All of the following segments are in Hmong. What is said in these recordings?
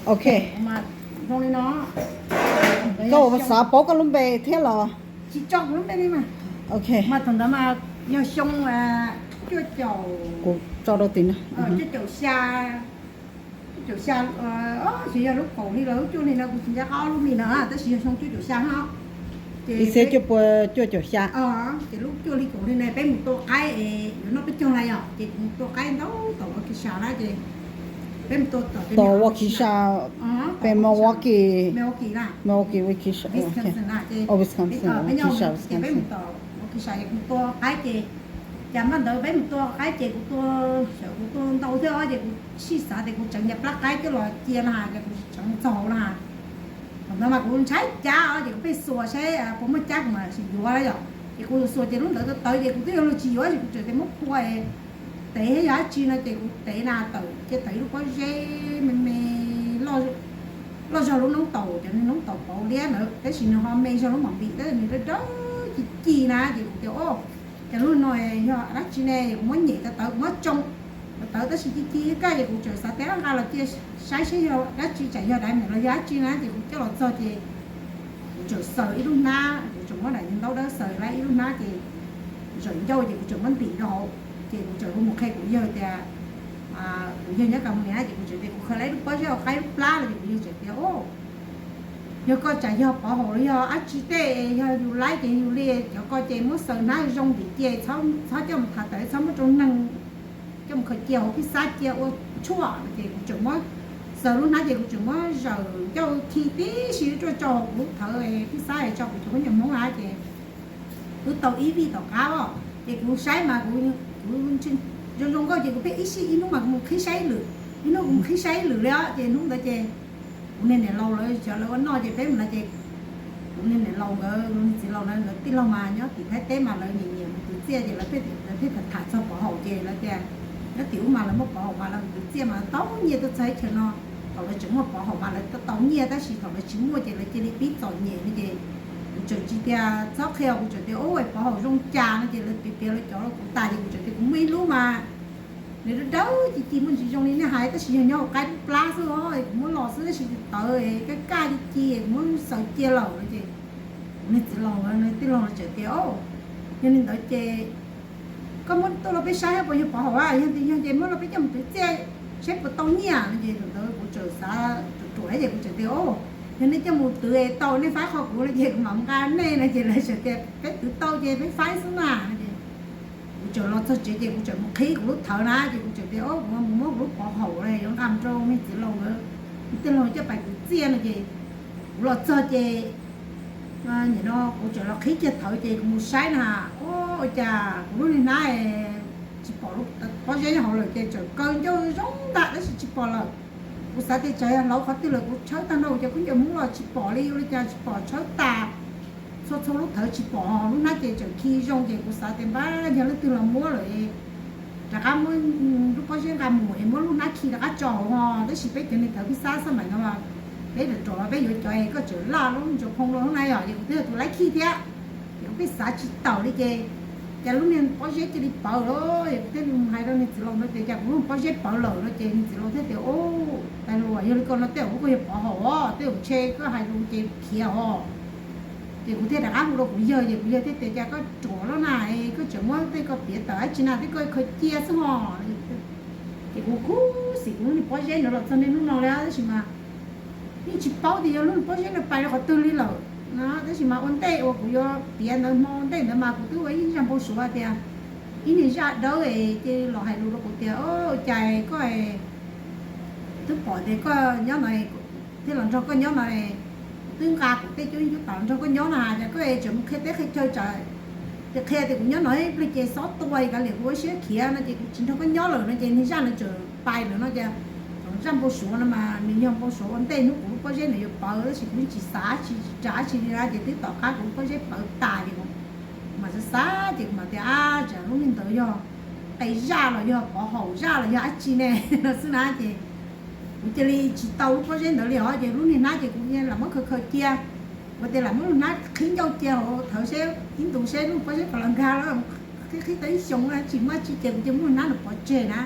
Ok, koj ua xav paub koj lub npe thiab los? Ok, mas thaum ntawd mas yog xyoo cuaj caum, kuv tso rau tim no, cuaj caum xya, cuaj caum xya, tsis yog lub kaum hli los lub cuaj hli no kuv tsis nco qab lub hli no, tab sis yog xyoo cuaj caum xya no. Ces ib txhiab cuaj pua cuaj caum xya. Ces lub cuaj hli kaum hli no peb mus tua qaib es yuav noj peb caug na yom, ces kuv mus tua qaib ntau tom Waukesha na ces peb mus tua tom, tom Waukesha, peb Milwaukee, Milwaukee, Waukesha, Wisconsin, Waukesha, ces peb mus tom Waukesha es kuv tua qaib ces, cas npaj ntawd peb mus tua qaib ces kuv tua, sawv kuv tua ntau thiab ces kuv sij xav tias kuv tseev cov plab qaib coj los cia na ces kuv tseev txaus na. Thaum ntawd mas kuv ntshai cab os ces kuv pheej xuas saib puas muaj cab kuv mam sim yuav na yom. Ces kuv xuas ces lub ntawd tawv tawv ces kuv twb yuav luag tsis yuav ces kuv tseem tias muab phua tev thiab yog dab tsi no ces kuv tev na tawm cia tawm ib lub pob zeb me me loj zog lub noob taum, cov noob taum pauv liab ntawd tab sis nws ho me zog lub mom npim tab nws dawb dawb ci ci na ces kuv tias o, cas lub no yog dab tsi ne, kuv muab nyem tawv tawv kuv muab tsoo tawv tab sis ci ci kaj ces kuv tseem xav tias nqa los cia saib seb yog dab tsi, tsam yog dynamite los yog dab tsi na ces kuv coj los txog ces kuv tseem xaws ib lub hnab, kuv tseem muab daim ntaub dawb xaws lawm ib lub hnab ces zaum ncauj ces kuv tseem muab ntim rau hauv ces kuv tseem hu mus qhia kuv yawg tias, kuv yawg nyob California ces kuv tseem tias kuv khaws lawm ib lub pob zeb hauv qab ib lub plab no ces kuv yawg tseem tias o, yog koj tsam yog pov haum los yog dab tsi tej yog yus laib ces yus li cov ko ces muab xaws hnab zoo ntim cia, txhob coj mus tham tawm, txhob muab rau neeg, coj mus khaws cia hauv phij xab cia ua tshuaj no ces kuv tseem muab xaws lub hnab ces kuv tseem muab zawm ncauj khi tib si ruaj tso kuv lub thawv phij xab tso kuv cov khaub ncaws Hmoob na ces twb tau ib vij tom qab os ces kuv saib mas kuv zoo zoo nkauj ces kuv pheej ib sij ib hnub mas kuv mus qhib saib ib lwm, ib hnub kuv mus qhib saib ib lwm li os ces hnub ntawd ces kuv niag niam laus lawv xyov lawv ua noj ces peb mus na ces kuv niag niam laus nkawd, niag txiv laus na nkawd tij laug mas nyob tim Thaib teb mas lawv nyiam nyiam mus twv txiaj ces lawv pheej tham tham txog pov haum ces lawv tias nyob tim ub mas lawv muaj pov haum mas lawv mus twv txiaj mas tau nyiaj tuaj txog ib chaws no. Thaum lawv tseem muaj pov haum mas lawv tau nyiaj tab sis thaum lawv tsis muaj ces lawv cia li pib txom nyem no ces kuv tseem tsis tias txhob qhia, kuv tseem tias ub pov haum zoo cas no ces lawv piav piav lawv cov rau kuv tas ces kuv tseem tias kuv muaj ib lub mas nws dawb dawb ci ci muaj ntsis zoo li nej hais tab sis yog nyob hauv qab plab xwb os, kuv muab los xwb tab sis tawv kaj kaj ci ci kuv muab xaws cia lawm no ces kuv niag txiv laus tij laug tseem tias o, yog li ntawd ces koj muab tuaj rau peb saib puas yog pov haum, yog tias yog ces muab rau peb coj mus twv txiaj saib puas tau nyiaj no ces thaum ntawd kuv tseem xav ruam ruam ces kuv tseem tias o, yog nej coj mus twv tau nej faib qho kuv no ces kuv mam nqa nej no ces lawv tseem tias peb twv tau ces peb faib xwb na no ces kuv tseem los txog tsev ces kuv tseem mus qhib kuv lub thawv na ces kuv tseem tias o kuv mus muab kuv lub pov haum yuav nqa mus rau niag txiv laus nkawd, tij laug coj pais twv txiaj no ces kuv los txog ces nim no kuv tseem los qhib kiag thawv ces kuv mus saib na, ua cas kuv lub niag hnab tsis pom lub pob zeb nyob hauv lawm ces tseem kaw ncauj zoo ntag tab sis tsis pom lawm. Kuv xav tias tsam yog hlauv qhov twg lawm kuv tshawb tag nrho kuv cov khaub ncaws Hmoob los tsis pom li ua li cas tsis pom tshawb tas txhua txhua lub thawv tsis pom lub hnab ces tseem khi zoo ces kuv xav tias npab yog leej twg los muab lawm rov qab muab lub pob zeb nqa mus es muab lub hnab khi rov qab tso hauv ho tab sis peb cov niag thawv phij xab xab maim no peb ruam ruam peb yuav cov es koj tseem laj lub ntsuas phoo los lub na yom ces kuv twb yog tus laib khi thiab ces kuv pheej xav tsis tawm li ces cas lub niag pob zeb cia li pawv lawm es kuv thiaj li mus hais rau niag txiv laus no tias cas kuv lub pob zeb pawv lawm no ces niag txiv laus thiaj tias u, tais luam yog li ko no tej zaum koj yog pov haum os, tej zaum ntshe koj hais lus ces khiav os. Ces kuv thiaj rov qab hu rau kuv yawg ces kuv yawg thiaj tias cas koj ruam loj na, koj tseem muab tej ko piav tawm dab tsi na, tej ko khaws cia xwb ho. Ces kuv kub xim kuv lub niag pob zeb ntawd los txog niaj hnub no li tab sis mas yeej tsis paub tias yog lub niag pob zeb no pais rau qhov twg li lawm no tab sis mas ua ntej uas kuv yuav piav ntawd hmo ntej ntawd mas kuv twb ua ib zaj npau suav tias ib niag zaj dawb es cia li los hais lus rau kuv tias cas koj twb pom tias koj nyob no thiaj los nrog koj nyob no, kuv twb nqa kuv tej cuab yeej cuab tam los nrog koj nyob no cas koj tseem mus qhia teb qhia chaw tsam tias qhia tias kuv nyob no ib pliag ces xob tua kav liam kuv ua siab khiav no ces kuv tsis nrog koj nyob lawm no ces niag zaj no tseem pais lawm no ces thaum zaj npau suav no mas nws yog npau suav ua ntej hnub kuv lub pob zeb ntawd yuav pawv tab sis kuv yeej tsis xav tsis tsa tsis li na ces twb tom qab kuv lub pob zeb pawv tas ces kuv mam xav xav ces kuv mam tias ab tsam lub niag ntawd yog qe zaj los yog pov haum zaj los yog dab tsi ne no xwb na ces kuv cia li tsis tau lub pob zeb ntawd li os ces lub niag hnab ces kuv lam muab khaws khaws cia, kuv tias lam muab lub hnab qhib ncauj cia hauv thawv seb ib ntus seb lub pob zeb puas los nkag lawm, qhib qhib tau ib xyoos tsis muaj dab tsi ces kuv cia muab lub hnab no pov tseg na.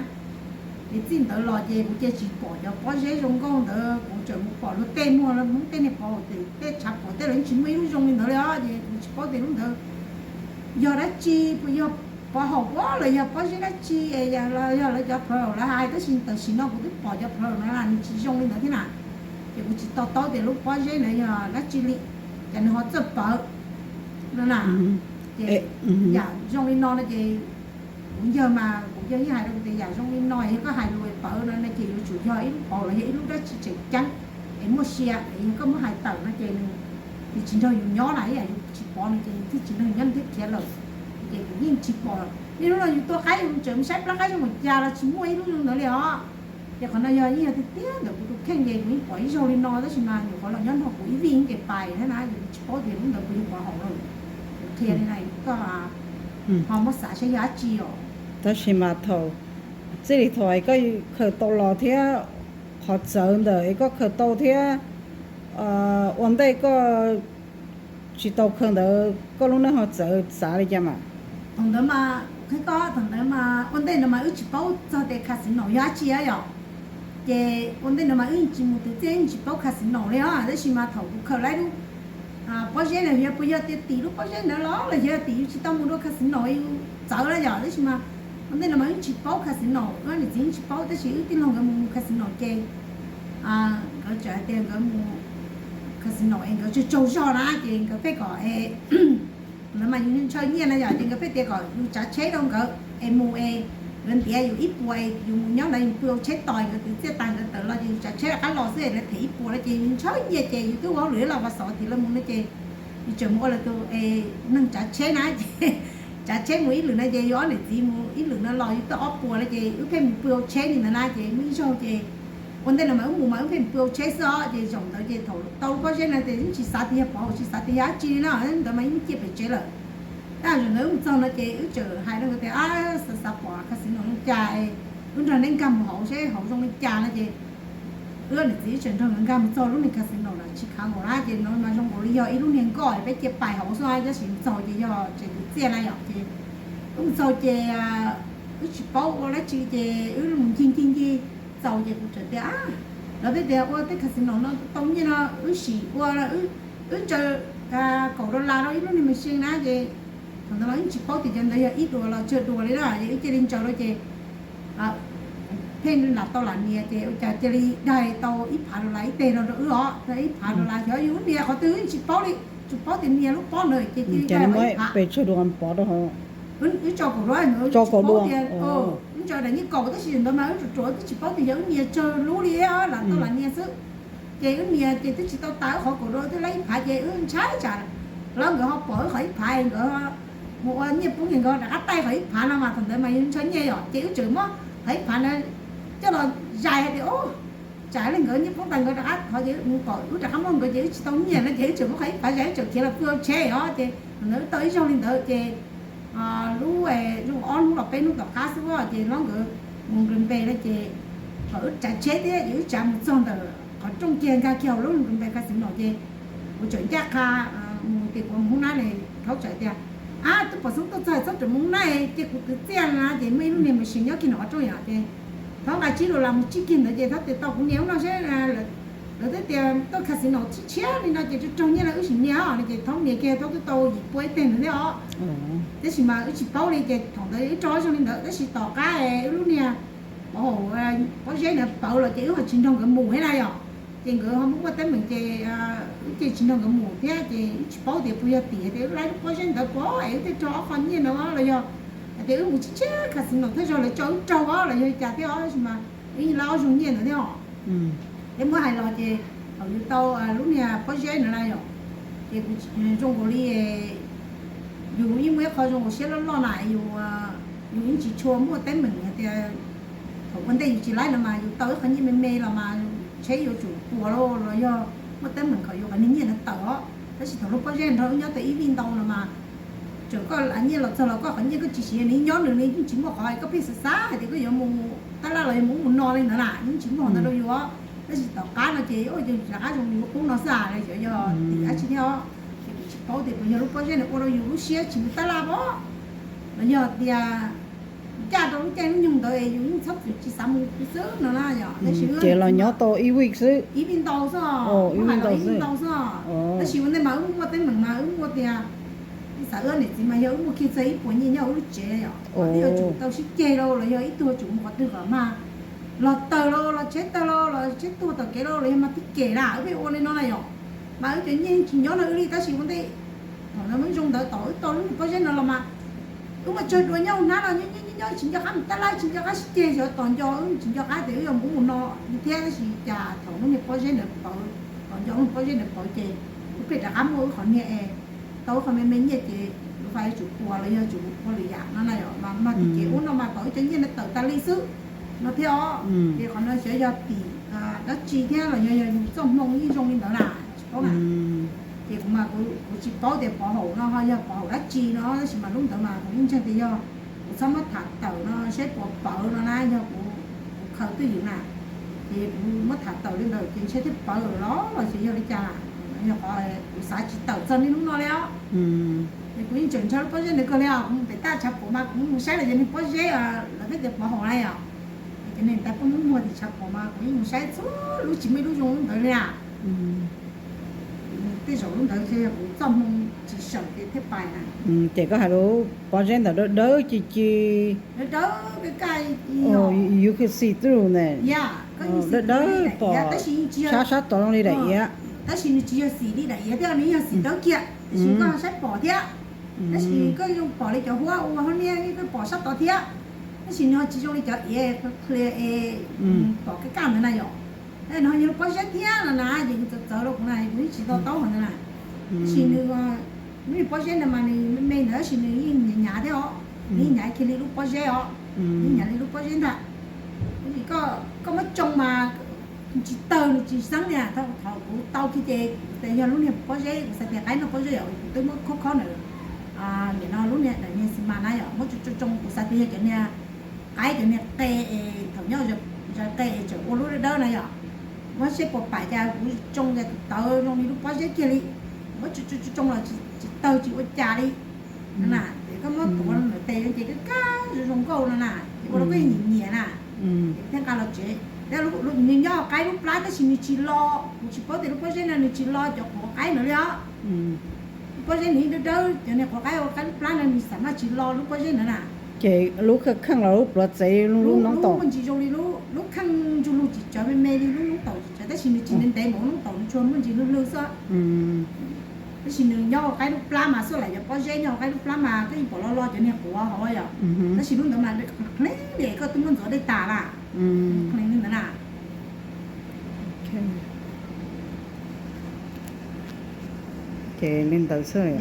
Ces txij ntawd los ces kuv cia tsis pom cov pob zeb zoo nkauj ntawd, kuv tseem mus pom luag tej muag, Hmoob tej niag pov, tej tshav puam tej los yeej tsis muaj ib lub zoo li ntawd li os. Ces kuv tsis paub tias lub ntawd yog dab tsi, puas yog pov haum puas los yog pob zeb dab tsi, yog lawv cov phaw lawv hais, tab sis tam sim no kuv twb pom cov phaw no nws tsis zoo li ntawd thiab na. Ces kuv tsis to taub tias lub pob zeb ntawd yog dab tsi li, cas nws ho txawj pawv no na. Ces yam zoo li no no ces kuv yawg mas kuv yawg yeej hais rau kuv tias yam zoo li no yog koj hais lus pawv no no ces yuav tsum yog ib lub pov los yog ib lub dab tsi tseem ceeb es muaj sia, es yog koj muab hais tawm no ces nws tsis nrog yus nyob na, ib yam yus tsis pov no ces nws thiaj tsis nrog yus nyob, nws thiaj khiav lawm. Ces kuv yeej tsis pom, niaj hnub no yus tua qaib yus tseem saib plab qaib zoo li cas los tsis muaj ib lub zoo ntawd li os. Ces qhov no yog yeej yog tiag tiag ntawm kuv tus kheej ces kuv yeej pom ib zaug li no tab sis mas nyuam qhuav los nyob nrog kuv ib vij ces pais thiab na, yus tsis paub tias lub ntawd kuv yog pov haum lawm. Kuv qhia li na, koj ho muab xav saib yog dab tsi os. Tab sis mas thaum, txij li thaum koj khaws tau los thiab qhov txawv ntawm es koj khaws tau thiab ua ntej koj tsis tau khaws ntawd koj lub neej ho txawv xav li cas mas? Thaum ntawd mas, qhia koj, thaum ntawd mas ua ntej no mas wb tsis paub txog tias casino yog dab tsi yom. Ces ua ntej no mas wb yeej tsis mus twv txiaj, yeej tsis paub casino li os, tab sis mas thaum kuv khaws lawm lub pob zeb no, yog puas yog tias tim lub pob zeb ntawd los los yog tim yus tsis tau mus dua casino yus txawv lawm yom, tab sis mas ua ntej no mas wb tsis paub casino, wb niam txiv yeej tsis paub, tab sis wb tij laug nkawd mus casino ces nkawd txawm hais tias nkawd mus casino es nkawd tsaug tsaug zog na ces nkawd pheej kom es, ntawd mas yus ntshaw nyiaj na yom, ces nkawd pheej tias kom yus tsav tsheb rau nkawd es mus es nkawd ntiav yus ib puas es yus mus nyob ntawd yus pw hauv tsheb tos nkawd twv txiaj tas nkawd tawm los ces yus tsav tsheb rov qab los xwb es lawv them ib puas no ces yus ntshaw nyiaj ces yus twb ua hauj lwm los vas xov tim lawv mus no ces yus tseem mus ua lawv tus es neeg tsav tsheb na ces tsav tsheb mus ib lwm no ces yus ob niam txiv mus ib lwm no los yus tau ob puas no ces wb pheej mus pw hauv tsheb li ntawd na ces muaj ib zaug ces ua ntej no mas wb mus mas wb pheej mus pw hauv tsheb xwb os ces zaum ntawd ces thaum tau lub pob zeb no ces yeej tsis xav tias yog pov haum tsis xav tias yog dab tsi li no, ntawd mas yeej ciaj pem tsev lawm. Tab zaum ntawd wb mus txog no ces wb txawm hais rau nkawd tias, Ab, xav xav pom casino zoo li cas, wb nrog neb nkag mus hauv seb hauv zoo li cas no ces wb niam txiv wb txawm nrog nkawd nkag mus txog lub niag casino no tsis khav nkaus na ces no mas zoo nkaus li yog ib lub niag nkoj peb cia pais hauv xwb, tab sis mus txog ces yog tsev twv txiaj na yom ces wb mus txog ces wb tsis paub ua dab tsi ces wb mus ncig ncig ncig txaus ces kuv txawm tias, Lawv pheej tias ua tej casino no tau nyiaj no wb sim ua, wb ntsaws kaum dollar rau ib lub niag machine na ces thaum ntawd los wb tsis paub tias cov ntawd yog ib duas los tsawg duas li na ces wb cia li ntsaws rau ces pheej lam tau lam nias ces ua cas cia li daig tau ib phav dollar ib teg no rau wb os, ib phav dollar xyov yus nias qhov twg wb tsis paub li, tsis paub tias nias lub pob ntawd ces cia li daig ib phav pes tsawg duas pov rau wb tso kaum duas, wb tsis paub tias wb ntsaws daim nyiaj kaum tab sis ntawd mas wb ruam ruam twb tsis paub tias yog wb nias tsawg lub li, lam tau lam nias xwb. Ces wb nias ces twb tsis tau tas wb qhov kaum duas twb laib ib phav ces wb ntshai tsam lawv nkawd ho pom wb qhov ib phav nkawd mus ua nyiaj poob ces nkawd rov qab taij qhov ib phav no mas thaum ntawd mas yus ntshaw nyiaj yom ces wb tseem muab qhov ib phav no coj los zais hais tias, Tsam li nkawd nyiaj poob tas nkawd rov qab qhov ces mus kom wb rov qab muab nkawd ces wb tsis tau nyiaj no ces wb tseem muab qhov ib phav zais wb tseem khiav los pw hauv tsheb os ces thaum ntawd wb tau ib zaug li ntawd ces lub, zoo ob hnub los peb hnub tom qab xwb ces hlob nkawd mus nqis npe no ces kom wb tsav tsheb thiab ces wb tsav mus txog ntawm qhov rooj kiag nkag kiag hauv lub nqis npe casino ces kuv tseem ncaj qha mus tias kuv mus hoob nab ne, thaub txawm tias, Ab, twb pom xoob tuaj txog txhob ram mus hoob nab ces kuv twv txiaj na ces muaj ib lub niag machine nyob kiag ntawm qhov rooj yom ces thaub nqa tsib dollar mus tsib kiag ntawd ces thaub tias tau kuv nias ub no seb lawv twb tias tuaj casino tshiab tshiab li no ces raug raug nyiaj no wb sim nias os no ces thaub nias kiag thaub twb tau yim pua ib teg ntawd thiab os. Tab sis mas wb tsis paub li ces thaum ntawd wb raug ob zaug li ntawd tab sis tom qab wb lub niag pov haum pob zeb ntawd pawv los ces wb ho tsis nrog nkawd mus thiab na yom. Ces nkawd ho muaj muaj teeb meem ces wb ces tsis nrog nkawd mus thiab ces wb tsis paub tias puas yog tim tias wb laib lub pob zeb ntawd pov es wb thiaj raug ob qho nyiaj ntawd los yog hais tias wb mus tshiab tshiab casino thiab zog lawv tso wb raug os los yog li cas thiab os, tab sis mas wb yeej laib ob zaug nyiaj ntawd thiab os. Thiab muab hais los ces thaum yus tau lub niag pob zeb ntawd na yom, ces kuv zoo nkaus li yus yeej muaj ib qho zoo nkaus siab loj loj na, yus, yus yeej tsis tshua muaj teeb meem hais tias thaum ua ntej yus tsis laib no mas yus tau ib qho nyiaj me me los mas tsheb yuav tsum puas los los yog muaj teeb meem kom yus qhov niag nyiaj ntawd tawm os. Tab sis thaum lub pob zeb nrog wb nyob tau ib vij ntau no mas txawm koj nyiaj los txog los koj qhov nyiaj koj tsis siv nws nyob nws, nws yeej tsis muaj qhov koj pheej xav xav hais tias koj yuav mus tab laj los yog mus ub mus no li ntawd na, yeej tsis muaj qhov ntawd rau yus. Tab sis tom qab no ces yus rov qab zoo yus lub qub no xwb los xyov yog tim dab tsi thiab os. Ces kuv tsis paub tias puas yog lub pob zeb nws ua rau yus lub siab tsis mus tab laj pom los yog tias Caj rau lub caij lub nyoog ntawd es yus yeej txhob txwm tsis xav mus xwb no na yom. Tab sis ces los nyob tau ib week xwb, ib week ntau xwb, ib week ntau xwb. Tab sis ua ntej mas wb muaj teeb meem mas wb muaj tias, ib xav wb niam txiv mas yog wb muaj kiag txog ib puas nyiaj nyob wb lub tsev yom, twb yuav tsum tau sib ceg lauj, los yog ib tug yuav tsum mus qhov twg kom mag, los tawg lauj, los tsheb tawg lauj, los tsheb tuag tom kev lauj, los yog mag tib kem na, wb pheej ua li no na yom. Mas wb cov nyiaj tsis nyob no wb li, tab sis ua ntej thaum ntawd muaj zoo ntawd tom wb tau lub niag pob zeb no los mas wb muaj tsawg dua nyob hauv hnab no, nyob nyob nyob tsis nco qab mus tab laj, tsis nco qab sib ceg, xyov tos nco wb tsis nco qab tias wb yuav mus ua no li thiab. Tab sis cas thaum lub niag pob zeb ntawd pawv, tos nco lub pob zeb ntawd pawv ces wb pheej rov qab muaj wb qhov niag es tau wb qhov me me nyiaj ces lub fais yuav tsum tua los yog tsum ua lwm yam no na yom. Mas mag tib kem ub no mas kom wb cov nyiaj ntawd tawm tas li xwb no thiab os. Ces qhov no xyov yog tim dab tsi thiab los yog yog yus txoj hmoo yeej zoo li ntawd na, tsis paub na. Ces kuv mas kuv tsis paub tias pov haum no ho yog pov haum dab tsi no, tab sis mas lub ntawd mas kuv yeej ntseeg tias yog kuv txhob muab tham tawm no saib puas pawv no na, yog kuv, kuv khaws twj ywm na. Ces kuv muab tham tawm li ntawd ces ntshe thiaj pawv lawm los los xyov yog li cas. Yog qhov kuv xav tsis tawm txog niaj hnub no li os. Es kuv yeej tseem ntshaw lub pob zeb ntawd kawg li os. Kuv mus pem taj tshav puam mas kuv mus saib lawv cov niag pob zeb, lawv pheej tias pov haum na yom. Cov niag tais poj muag tim tshav puam mas kuv yeej mus saib txhua lub, tsis muaj ib lub zoo lub ntawd li na. Tej zaum lub ntawd ces yog kuv txoj hmoo tsis sawm ces thiaj pais na. Ces koj hais lub pob zeb ntawd dawb dawb ci ci, dawb dawb kaj kaj, you can see through ne, dawb dawb pom sab sab tod zoo li daim iav. Tab sis nws tsis yog xim li daim iav thiab, nws yog xim dawb kiag, tab sis koj saib pom thiab. Tab sis koj zoo pom li cov huab ua hauv niaj koj pom sab tod thiab. Tab sis nws ho tsis zoo li cov iav qhia es pom kaj kaj ntawd na yom. Nws ho yog lub pob zeb thiab no na, ces nws txawv txawv rau kuv na, kuv yeej tsis to taub qhov ntawd na. Tab sis nws, lub niag pob zeb ntawd mas nws me me ntawd tab sis nws yeej hnyav hnyav thiab os. Nws yeej hnyav kiag li lub pob zeb os. Yeej hnyav li lub pob zeb ntag. Tab sis koj muab tsoo mas tsis tawg, nws tsis xeeb li. Thaum kuv tau kiag ces kuv tias yog lub niag pob zeb, kuv xav tias qaib noj pob zeb yom, kuv twb muab khob khob ntawm nim no lub niag daim niag xi mas na yom, muab tsoo tsoo, kuv xav tias yog cov niag qaib cov niag qe es thaum nyob zos qe es tseem ua lub dawb dawb na yom. Muab saib puas pais cas, kuv tsoo cas tawv zoo li lub pob zeb kiag li. Muab tsoo tsoo los tsis tawg tsis ua cas li. Na, ces koj muab tuav ntawm tes ces kab kab zoo zoo nkauj no na, ces ua rau koj nyiam nyiam na. Ces thiaj nqa los tsev. Thiab nws nyob qaib lub plab tab sis nws tsis lo, kuv tsis paub tias lub pob zeb no nws tsis lo cov quav qaib ntawd li os. Lub pob zeb nws dawb dawb, cov niag quav qaib ua qaib lub plab no nws xam maj tsis lo lub pob zeb ntawd na. Ces lub kheej los lub pluav txev lub noob taum muaj ntsis zoo li lub kheej ntsuj lug tsis tsawv me me li lub noob taum tsis tsawv, tab sis nws tsis ntev ntev npaum lub noob taum, nws tsuas muaj ntsis lwg lwg xwb. Tab sis nws nyob ua qaib lub plab mas xub lam yog pob zeb nyob ua qaib lub plab mas koj yeej pom lo lo cov niag quav hauv yom. Tab sis lub ntawd mas pleev li koj twb muab ntxuav dej tas lawm. Pleev li ntawd na. Ces li ntawd xwb.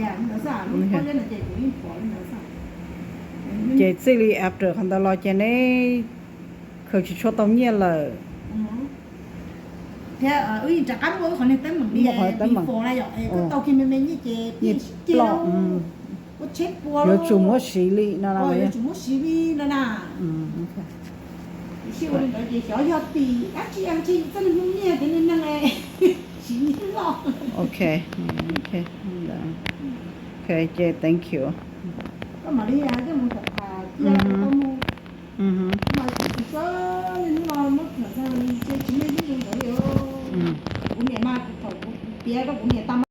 Ces txij li after qhov ntawd los ces neb khaws tsis tshua tau nyiaj lawm. Thiab wb yeej rov qab muaj wb qhov niag teeb meem li, qhov teeb meem na yom, koj tau kiag me me nyiaj ces nyiaj ploj, ua tsheb pua yuav tsum muab siv li no, yuav tsum muab siv li no na. Tiam sis ua li ntawd ces xyov yog tim dab tsi, txoj niag hnub nyiaj cov niag neeg siv nyiaj loj. Ok, ok, ok, ces thank you. Koj mam li coj mus tham tham cia tau mus. Mas tsis tau li hnub no muab tham tag li ces tsis muaj ib lub zoo ntawd li. Kuv niam mas thaum kuv piav rau kuv niam tag mas